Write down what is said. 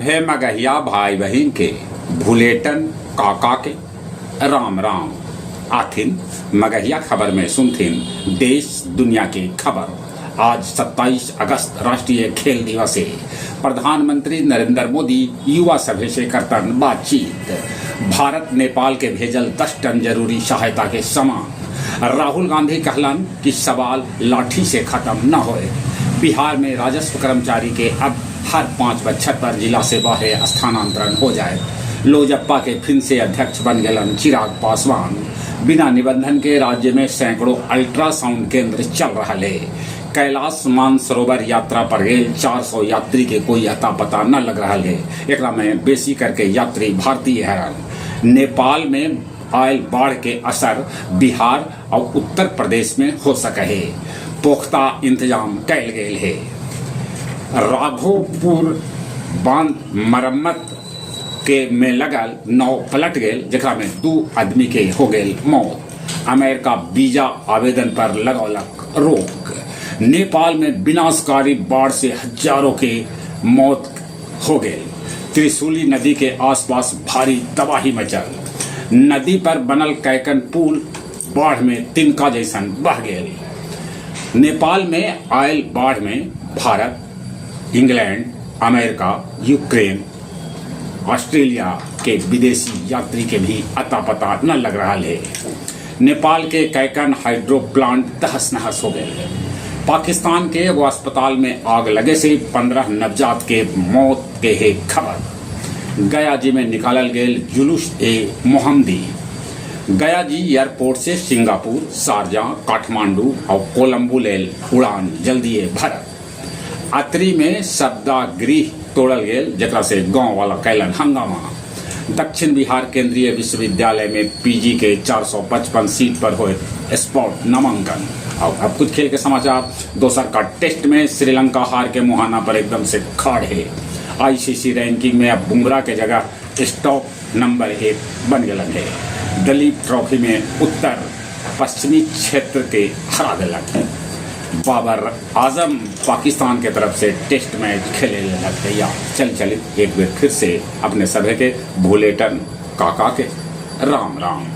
सभे मगहिया भाई बहिन के भुलेटन काका के राम राम। आथिन मगहिया खबर में सुनथिन देश दुनिया के खबर। आज 27 अगस्त राष्ट्रीय खेल दिवस है। प्रधानमंत्री नरेंद्र मोदी युवा सभे से करतन बातचीत। भारत नेपाल के भेजल 10 टन जरूरी सहायता के सामान। राहुल गांधी कहलन कि सवाल लाठी से खत्म न होए। बिहार में राजस्व कर्मचारी के अब हर 5 बच्छर पर जिला से बाहर स्थानांतरण हो जाए। लोजपा के फिर से अध्यक्ष बन गलन चिराग पासवान। बिना निबंधन के राज्य में सैकड़ों अल्ट्रासाउंड केंद्र चल रहा है। कैलाश मानसरोवर यात्रा पर गए 400 यात्री के कोई अता पता न लग रहा है। एकरा में बेसी करके यात्री भारतीय हैरन। नेपाल में आयल बाढ़ के असर बिहार और उत्तर प्रदेश में हो सके है। पुख्ता इंतजाम कैल गेल है। राघोपुर बांध मरम्मत के में लगल नाव पलट गेल, जेकरा में 2 आदमी के हो गेल मौत। अमेरिका वीजा आवेदन पर लगौलक रोक। नेपाल में विनाशकारी बाढ़ से हजारों के मौत हो गए। त्रिशूली नदी के आसपास भारी तबाही मचल। नदी पर बनल कैकन पुल बाढ़ में तिनका जैसन बह गेल। नेपाल में आयल बाढ़ में Bharat, England, America, Ukraine, Australia के विदेशी यात्री के भी अता पता न लग रहा है। नेपाल के कैकन हाइड्रो प्लांट तहस नहस हो गए। पाकिस्तान के एगो अस्पताल में आग लगे से 15 नवजात के मौत के है खबर। गया जी में निकालल गेल जुलूस ए मोहम्मदी। गया जी एयरपोर्ट से सिंगापुर, शारजाह, काठमांडू और कोलंबो लेल उड़ान जल्दी भरत। अतरी में शब्दागृह तोड़ल गेल, जकरा से गांव वाला कैलन हंगामा। दक्षिण बिहार केंद्रीय विश्वविद्यालय में पीजी के 455 सीट पर हुए स्पॉट नामांकन। और अब कुछ खेल के समाचार। दोसर का टेस्ट में श्रीलंका हार के मुहाना पर एकदम से खड़ है। आईसीसी रैंकिंग में अब बुमराह के जगह स्टॉक नंबर 1 बन गया है। दलीप ट्रॉफी में उत्तर पश्चिमी क्षेत्र के हरा दिलक है। बाबर आजम पाकिस्तान के तरफ से टेस्ट मैच खेले लग तैयार। चल चलित एक बार फिर से अपने सभे के भुलेटन काका के राम राम।